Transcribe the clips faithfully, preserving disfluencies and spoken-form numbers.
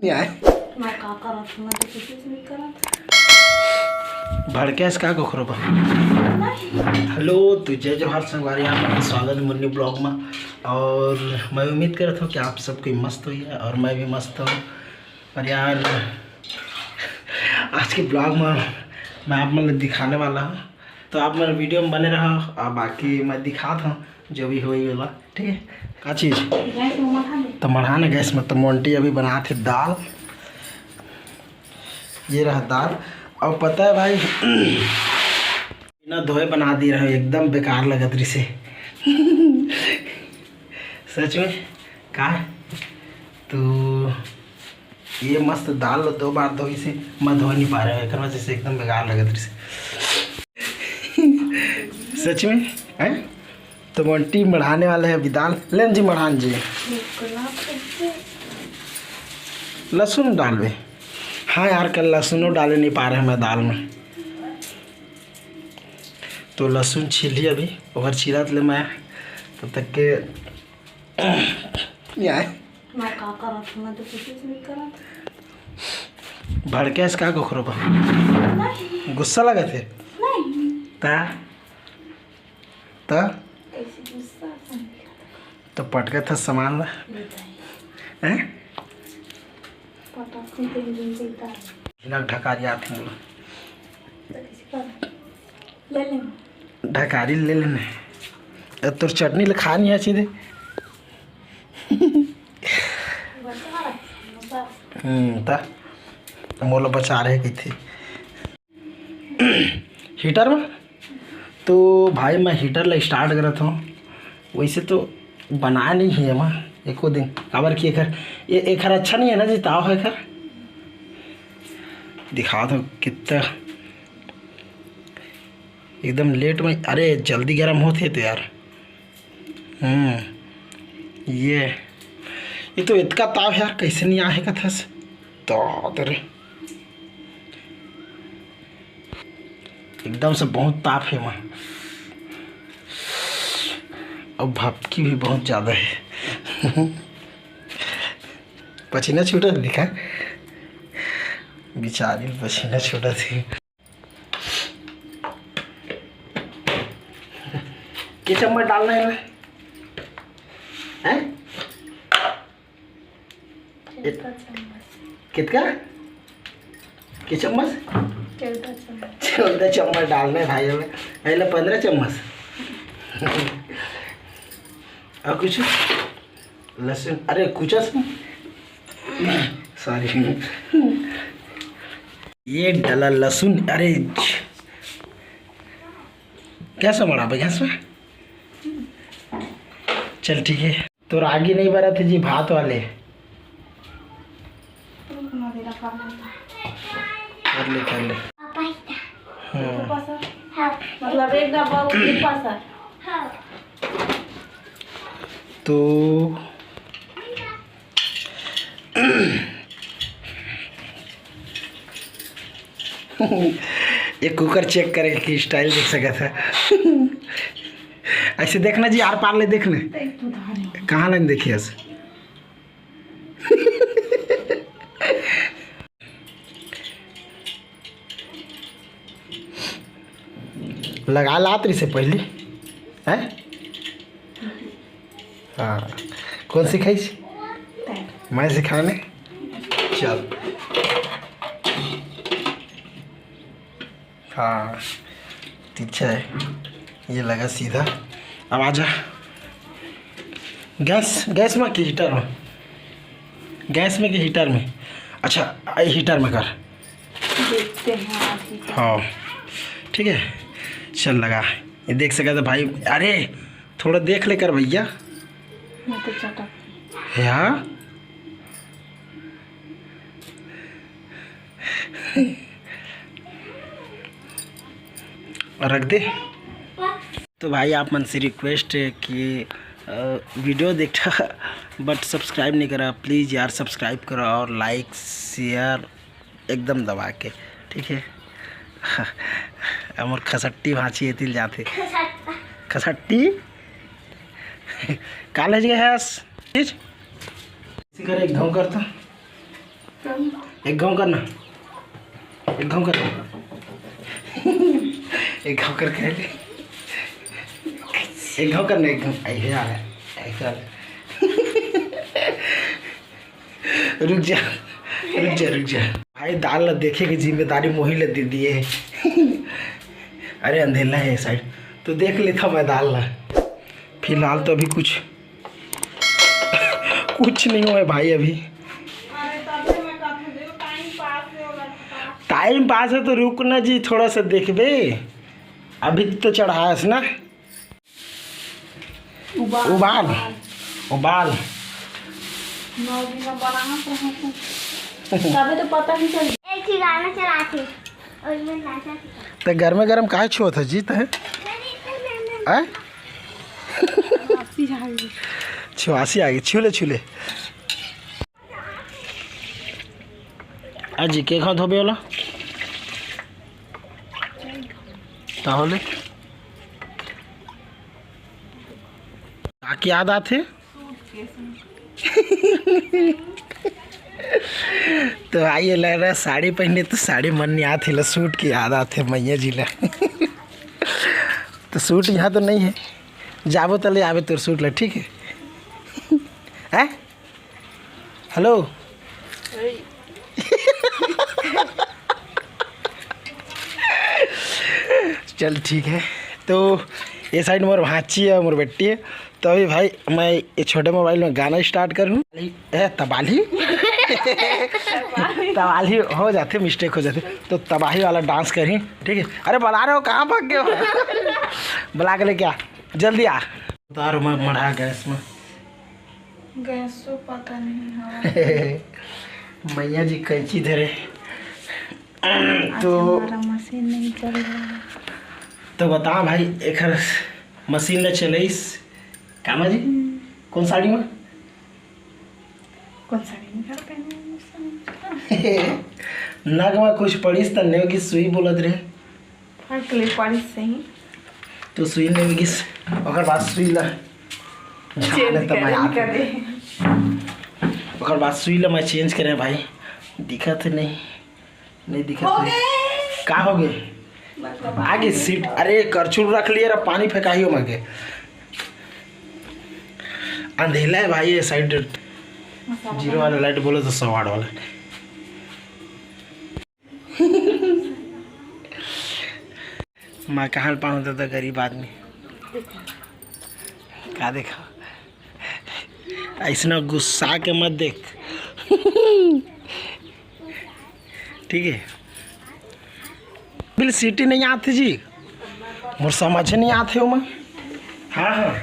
नहीं आए। मैं का करत हूँ, मैं तो कुछ नहीं करत। भड़केस का कोखरो बा? नहीं। हेलो, तो जय जोहार संगवारी, आप सबके स्वागत है मुन्नी ब्लॉग में। और मैं उम्मीद करत हूँ कि आप सबके मस्त होइए और मैं भी मस्त हूँ। और यार, आज के ब्लॉग में मैं आप मन ल दिखाने वाला हूँ, तो आप मन वीडियो में बने रहा। और बाकी मैं दिखात हूँ जो भी होई वाला, ठीक है। का चीज? गैस में मढ़ा ले। तो मढ़ा ने गैस में। तो मोंटी अभी बनात हे दाल। ये रहा दाल। और पता है भाई, बिना धोए बना दिए रहे, एकदम बेकार लगत रिसे। सच में का? तो ये मस्त दाल लो, दो बार धोई से, मैं धो नहीं पा रहे हूँ, एकर वजह से एकदम बेकार लगत रिसे। सच में, हैं? तो मोंटी मढ़ाने वाले हैं अभी दाल। लेन जी, मढ़ान जी। लहसुन डालबे? हाँ यार, कल लहसुनो डाले नहीं पा रहे मैं दाल में। तो लहसुन छील ली अभी, ओकर चीरत ले मैं, तब तक के यार। मैं का करत हूँ, मैं तो कुछ नहीं करत। भड़केस का कोखरो बा? नहीं। गुस्सा लगत हे? नहीं। ता? ता? कैसे गुस्सा? तो पटकत हस सामान ला। बताइए। हैं? पटाखी तीन दिन से इधर। हिला ढकारिया थे बोला। तो किसी का ले ले। ढकारी ले लेने। अब तोर चटनी ले खा नहीं आची दे। बता, बता। हम्म, ता। मोला बचा रहे कही थे। हीटर में? तो भाई, मैं हीटर ला स्टार्ट करत हूँ। वैसे तो बनाए नहीं है मैं एको दिन, काबर कि एखर, ये एखर अच्छा नहीं है ना जी, ताव है एखर। दिखा दो कितना एकदम लेट में, अरे जल्दी गर्म होते तो यार। हम्म, ये, ये तो इतका ताव है यार, कैसे नहीं आहे कथस? तो तेरे एकदम से बहुत ताप है वहाँ, और भपकी भी बहुत ज़्यादा है। पसीना छूटा दिखा, बेचारी पसीना छूटा थी। के चम्मच डालना है ना? हैं? चौदह चम्मच। कितका? के चम्मच? चौदह चम्मच। चौदह चम्मच डालना है भाई हमें, पहले पन्द्रह चम्मच। और कुछ? लहसुन, अरे कुछ, सॉरी। ये डला लहसुन, अरे गैस में मढ़ा, गैस में। चल ठीक है। तो रागी नहीं बरत है जी, भात वाले। कर ले, कर ले। हाँ। मतलब एक डब्बा ऊपर सा। तो एक कुकर चेक करे की स्टाइल देख सकत है। ऐसे देखना जी, आर पार ले देखने। कहाँ लाइन देखिए? लगा लात रही से पहले, हैं? हाँ, कौन सिखाइस? मैं सिखाने। चल। हाँ, ठीक है, ये लगा सीधा। अब आजा। गैस, गैस में कि हीटर में? गैस में कि हीटर में? अच्छा, हीटर में कर। देखते हैं आज हीटर। हाँ, ठीक है, चल लगा। ये देख सका था भाई। अरे थोड़ा देख ले कर भैया। मैं तो चटक। हाँ, रख दे। तो भाई, आप मन से रिक्वेस्ट है कि वीडियो देखा बट सब्सक्राइब नहीं करा, प्लीज़ यार सब्सक्राइब करो और लाइक शेयर एकदम दबा के, ठीक है। हमर खसट्टी भांची एतिल जाते। खसट्टी। कॉलेज गए हस? ठीक। इसी कर एक घाव करता। एक घाव करना, एक घाव कर, एक घाव कर, कर ले। एक घाव करना, एक घाव। ऐसे आ रहा है, ऐसे आ रहा है। रुक जा, रुक जा, रुक जा। भाई, दाल ला देखे के जिम्मेदारी मोही ला दे दिए। अरे, अंधेला है साइड, तो देख लेता मैं दाल ला। फिलहाल तो अभी कुछ कुछ नहीं हुआ है भाई अभी। टाइम पास है तो रुक ना जी, थोड़ा सा देखबे। अभी तो चढ़ायस ना। उबाल। उबाल। उबाल। नौ दिन में बनाना पड़ा था। तबे तो पता नहीं चल। एक ही गाना चलाते और मैं नाचा सीखा। तो गरमे गरम काहे छुअत है जी, तहे? हैं? छुआसी आ गई, छू ले, छू ले। अजी, के खात होबे ओला? ताहले? का के याद आथे? तो आइए, लग रहा है साड़ी पहने तो साड़ी मन नहीं आथे, ला सूट के याद आथे मैया जी ला। तो सूट यहाँ तो नहीं है, जाबो तले आबे तोर सूट ला, ठीक है? हैं? हेलो। चल ठीक है, तो ये साइड मोर भांची है, मोर बेटी है। तो अभी भाई मैं ये छोटे मोबाइल में गाना स्टार्ट करूँ। ए, तबाली। तबाली हो जाते, मिस्टेक हो जाते, तो तबाही वाला डांस करी, ठीक है? अरे बुला रहे हो, कहाँ भाग गए हो? बुला के ले क्या, जल्दी आ। उतार मैं मढ़ा गैस में। गैसो पता नहीं है। मैया जी कैंची धरे। तो हमारा मशीन नहीं चल रहा है। तो बता भाई, एकर मशीन न चलेस का जी? हम्म। कौन साड़ी में? कौन साड़ी में घर पहने हैं, मुझसे नहीं पता। नग में कुछ पड़ीस त नेव की सुई बोलत रहे। फट ले पड़ीस सही। तो सुई नेव की, ओकर बाद सुई ला झाड़ चेंज त मैं करे, आके करे। ओकर बाद सुई ला मैं चेंज करे भाई, दिखत नहीं, नहीं दिखत हो नहीं। गए। का हो गए? मतलब आगे सीट, अरे करछुल रख लिए रे, पानी फेंकाही हो मगे। अंधेला है भाई ये साइड। मसाला जीरो वाला लाइट बोले तो सौ वाट वाला। मैं कहाँ पाऊँ दादा, गरीब आदमी। का देखा, ऐसना गुस्सा के मत देख। ठीक है, बिल सीटी नहीं आती जी, मोर समझ नहीं आते हो मैं। हाँ, हाँ।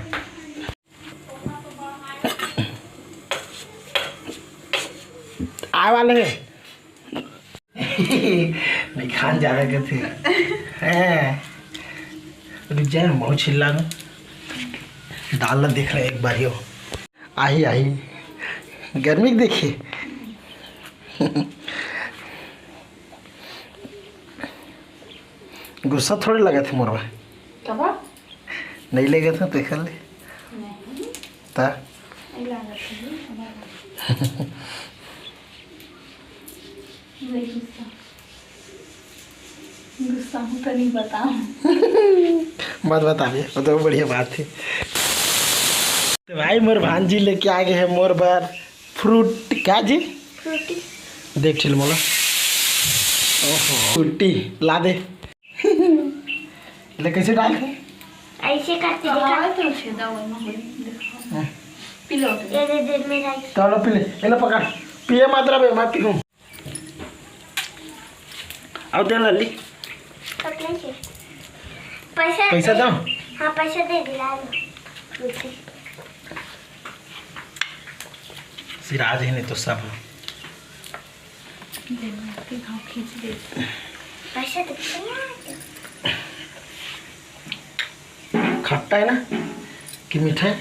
आए वाले हैं। नहीं, खान ज्यादा करते हैं। रुक जाए, बहुत चिल्ला दो। दाल ला देख रहे एक बार यो। आही, आही। गर्मी के देखिए। गुस्सा थोड़े लगा थे मोरवा। कबा? नहीं लगा था, देख ले। नहीं। ता? नहीं लगा था, नहीं लगा। नहीं गुस्सा। गुस्सा हूँ तो नहीं बताऊँ। मत बताइए, वो तो बढ़िया बात है। तो भाई, मोर भांजी लेके आ गए हैं मोर बर फ्रूट। क्या जी? फ्रूटी। देख छिल मोला। ओहो, फ्रूटी ला दे। ले, कैसे डाल के? ऐसे करके दिखा। हाँ, तो छेदा हुआ ना, बड़ी दिखा। हाँ। P low. ये दे दे मेरा। चलो पी ले, ये लो पकड़। पिए मात्रा में मैं पीऊँ। आओ दे लल्ली। पकड़े के। पैसा पैसा दे। दो। हाँ, पैसा दे दिला दो। सिराज ही नहीं तो सब। ले, मैं आपके घाव खींच दे। पैसा तो खत्ता है ना कि मीठा है?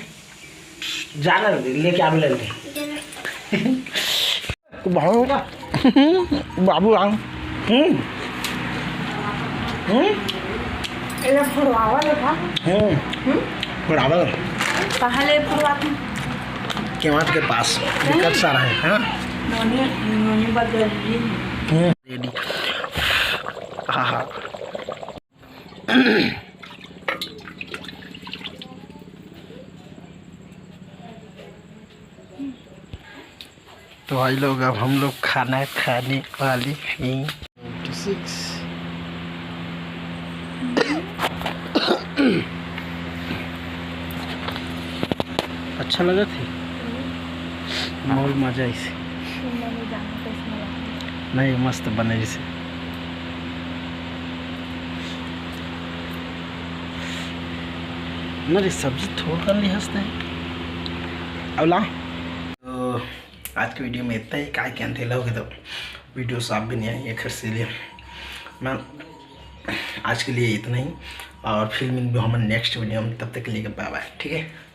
जाना लेके आप ले ले। बाबू राम। हम्म। हम्म। एला फुड़वावा ले था। हम्म। हम्म? फुड़वावा ले। कहाँ ले फुड़वाती? केवाट के पास। दिक्कत सारा है, हाँ? नोनी, नोनी बदल रही है। रेडी। हाँ, हाँ। तो भाई लोग, अब हम लोग खाना खाने वाले हैं। Six। अच्छा लगा थे? बहुत मजा आइस। नहीं, मस्त बने जैसे। नहीं, सब्जी थोड़ा कर ली हंसते हैं। अब ला। तो आज की वीडियो में इतना ही। काय के अंधेला हो गया, तो वीडियो साफ भी नहीं आई है घर से लिए। मैं आज के लिए इतना ही, और फिर मिलबे हम नेक्स्ट वीडियो में। तब तक के लिए बाय बाय, ठीक है।